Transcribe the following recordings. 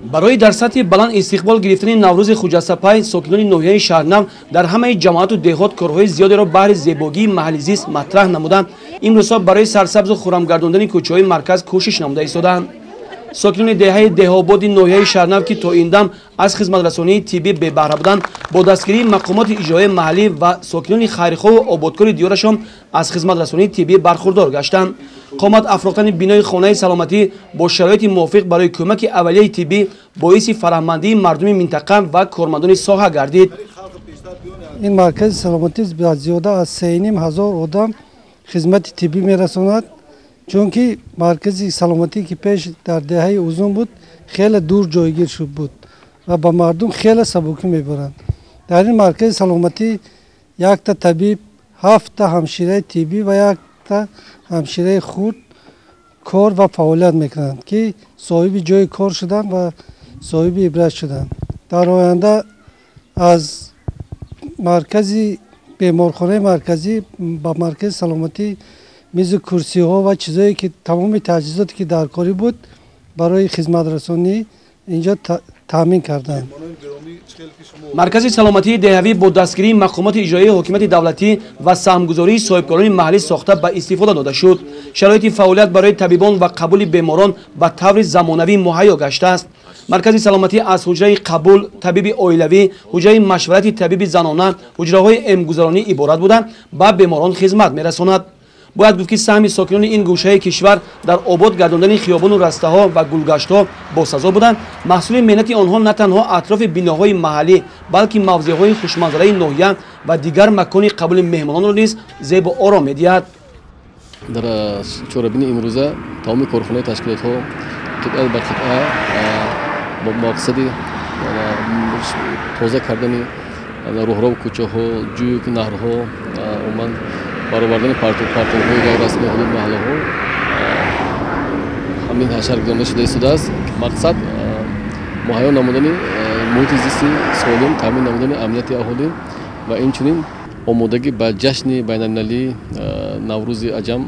Барои дар сатҳи баланд истиқбол гирифтани Наврӯзи Хуҷастапай сокинони ноҳияи Шаҳрнав дар ҳамаи ҷамоату деҳот корҳои зиёдеро баҳри зебогии маҳалли зист матраҳ намуданд. Имрӯзҳо барои сарсабзу хуррамгардондани кӯчаҳои марказ кӯшиш намуда истодаанд. Сокинони деҳаи Деҳободи ноҳияи Шаҳрнав, ки то ин дам аз хизматрасонии тиббӣ бебаҳра буданд, бо дастгирии мақомоти иҷроияи маҳаллӣ ва сокинони хайрхоҳу ободкори диёрашон аз хизматрасонии тиббӣ бархурдор гаштанд. Қомат афрохтани бинои хонаи саломатӣ бо шароити мувофиқ барои кӯмаки аввалияи тиббӣ боиси фараҳмандии мардуми минтақа ва кормандони соҳа гардид. Ин маркази саломатӣ ба зиёда аз 3,5 ҳазор одам хизмати тиббӣ мерасонад, чунки маркази саломатӣ, ки пеш дар деҳаи Узун буд, хеле дур ҷойгир шуд буд ва ба мардум хеле сабукӣ мебаранд. Дар ин маркази саломатӣ якта табиб, ҳафта ҳамшираи тиббӣ ва якта ҳамшираи хурд кор ва фаъолият мекунанд, ки соҳиби ҷои кор шуданд ва соҳиби ибрат шуданд. Дар оянда аз маркази беморхонаи марказӣ ба маркази саломатӣ мизу курсиҳо ва чизое ки тамоми таҷҳизоте, ки дар корӣ буд, барои хизматрасонӣ инҷо таъмин карданд. Маркази саломатии деҳавӣ бо дастгирии мақомоти иҷроияи ҳокимияти давлатӣ ва саҳмгузории соҳибкорони маҳаллӣ сохта ба истифода дода шуд. Шароити фаъолият барои табибон ва қабули беморон ба таври замонавӣ муҳайё гаштааст. Маркази саломатӣ аз ҳуҷраи қабул, табиби оилавӣ, ҳуҷраи машварати табиби занона, ҳуҷраҳои эмгузаронӣ иборат буда, ба беморон хизмат мерасонад. Бояд гуфт, ки саҳми сокинони ин гӯшаи кишвар дар обод гардондани хиёбону растаҳо ва гулгаштҳо босазо буданд. Маҳсули меҳнати онҳо на танҳо атрофи биноҳои маҳаллӣ, балки мавзеъҳои хушманзараи ноҳия ва дигар макони қабули меҳмононро низ зебу ором медиҳад. Дар чорабини имрӯза тамоми корхонаи ташкилотҳо қитъа ба қитъа бо мақсади тоза кардани роҳраву кӯчаҳо, ҷӯю наҳрҳо, умуман баровардани партовҳои ғайрирасмии ҳудуди маҳаллаҳо ҳамин ҳашар гузаронида шуда истодааст. Мақсад муҳайё намудани муҳити зисти солим, таъмин намудани амнияти аҳолӣ ва инчунин омодагӣ ба ҷашни байналмилалии Наврӯзи Аҷам.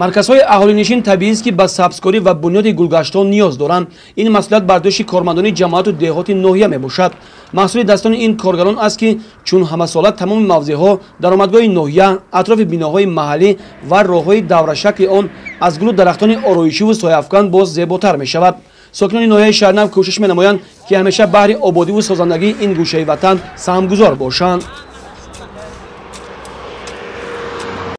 Марказҳои аҳолинишин табиист, ки ба сабзкорӣ ва бунёди гулгаштҳо ниёз доранд. Ин масъулият бар дӯши кормандони ҷамоату деҳоти ноҳия мебошад. Маҳсули дастони ин коргарон аст, ки чун ҳамасола тамоми мавзеъҳо, даромадгоҳи ноҳия, атрофи биноҳои маҳаллӣ ва роҳҳои даврашакли он аз гулу дарахтони ороишиву сояафкан боз зеботар мешавад. Сокинони ноҳияи Шаҳрнав кӯшиш менамоянд, ки ҳамеша баҳри ободиву созандагии ин гӯшаи ватан саҳмгузор бошанд.